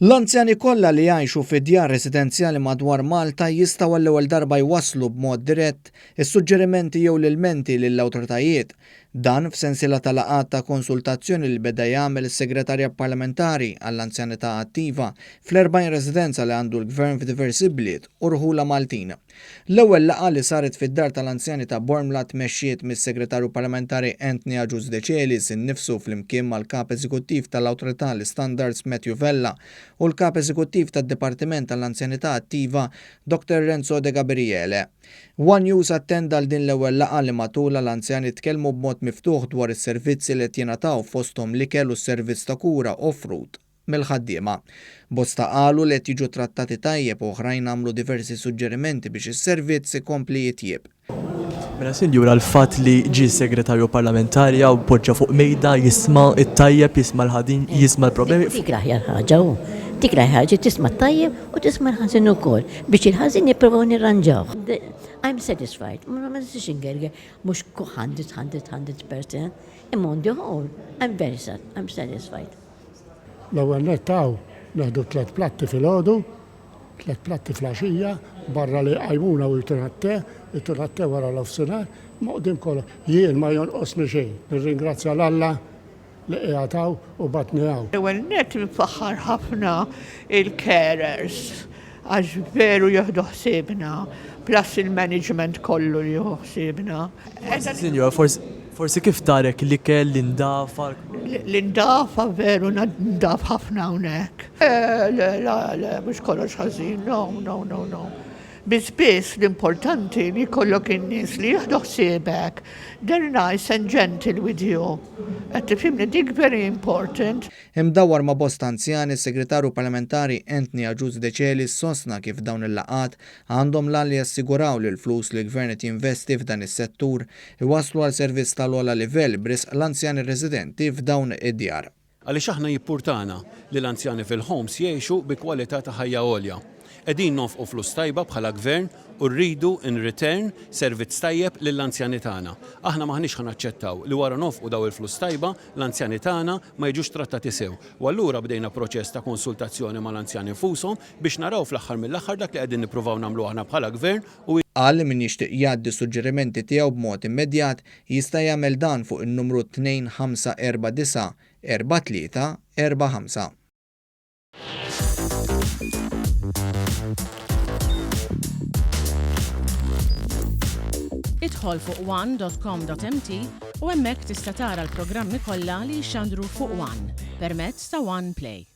L-anzjani kollha li jgħixu fi djar residenzjali madwar Malta jistgħu għall-ewwel darba jwasslu b'mod dirett is-suġġerimenti jew l-ilmenti lill-awtoritajiet. Dan f'sensiela ta' laqgħat ta' konsultazzjoni li beda jagħmel is-Segretarja Parlamentari għall-Anzjanità Attiva fl-40 residenza li għandu l-Gvern f'diversi bliet u rħula Maltin. L-ewwel laqgħa li saret fid-Dar tal-Anzjani ta' Bormla tmexxiet mis-Segretarju Parlamentari Anthony Agius Decelis innifsu flimkien mal-Kap Eżekuttiv tal-Awtorità għall-Istandards Matthew Vella u l-Kap Eżekuttiv tad-Dipartiment għall-Anzjanità Attiva Dr Renzo Degabriele. One News attenda għal din l-ewwel laqgħa li matulha l-anzjani tkellmu b'mod miftuħ dwar is-servizzi li qed jingħataw fosthom l-ikel u s-servizz ta' kura offrut mill-ħaddiema. Bosta qalu li qed jiġu trattati tajjeb u oħrajn għamlu diversi suġġerimenti biex is-servizz ikompli jitjieb. Mela Sinjura l-fatt li ġie s-Segretarju Parlamentari hawn poġġa fuq mejda jisma' t-tajjeb, jisma' l-ħażin, jisma' l-problemi. Dik l-aħjar ħaġa hu. Dik l-aħjar ħaġa tisma' t-tajjeb u tisma' l-ħażin ukoll biex il-ħażin nippruvaw nirranġawh. I'm satisfied. Ma nistax ingerger mhux 100, 100, 100%, imma on the whole I'm very I'm satisfied. L-ewwel nett hawn neħdu tlett platti filgħodu, tlett platti fl-għaxija, barra li jqajmuna u jtuna t-te, jtuna t-te wara nofsinhar, imma quddiem kollox jien ma jonqosni xejn. Nirringrazzja 'l Alla li qiegħed hawn u bagħatni hawn. L-ewwel nett infaħħar ħafna il-carers għax veru jieħdu ħsiebna, plus il-management kollu li jieħu ħsiebna. Sinjura, forsi kif tarek l-ikel, l-indafa? L-indafa veru ndaf ħafna hawnhekk. Le, le, le, mhux kollox ħażin, no, no, no, no. Biss biss l-importanti li jkollok in-nies li jieħdu ħsiebek, they're nice and gentle with you. Qed tifhimni dik very important. Imdawwar ma' bosta anzjani, is-Segretarju Parlamentari Anthony Agius Decelis sostna kif dawn il-laqgħat għandhom l-għan li jassiguraw li l-flus li l-Gvern qed jinvesti f'dan is-settur iwasslu għal servizz tal-ogħla livell b'risq l-anzjani residenti f'dawn id-djar. Għaliex aħna jippurtana li l-anzjani fil-homes jgħixu bi kwalità ta' ħajja għolja. Qegħdin nonfqu flus tajba bħala Gvern u rridu in return servizz tajjeb lill-anzjani tagħna. Aħna m'aħniex ħa naċċettaw li wara nonfqu daw il-flus tajba, l-anzjani tagħna ma jiġux trattati sew. U allura bdejna proċess ta' konsultazzjoni mal-anzjani nfushom biex naraw fl-aħħar mill-aħħar dak li qegħdin nippruvaw nagħmlu aħna bħala Gvern u Qal li min jixtieq jgħaddi s-suġġerimenti tiegħu b'mod immedjat jista' jagħmel dan fuq in-numru 2549 4345. Idħol fuq one.com.mt u hemmhekk tista' tara l-programmi kollha li jixxandru fuq One permezz ta' One Play.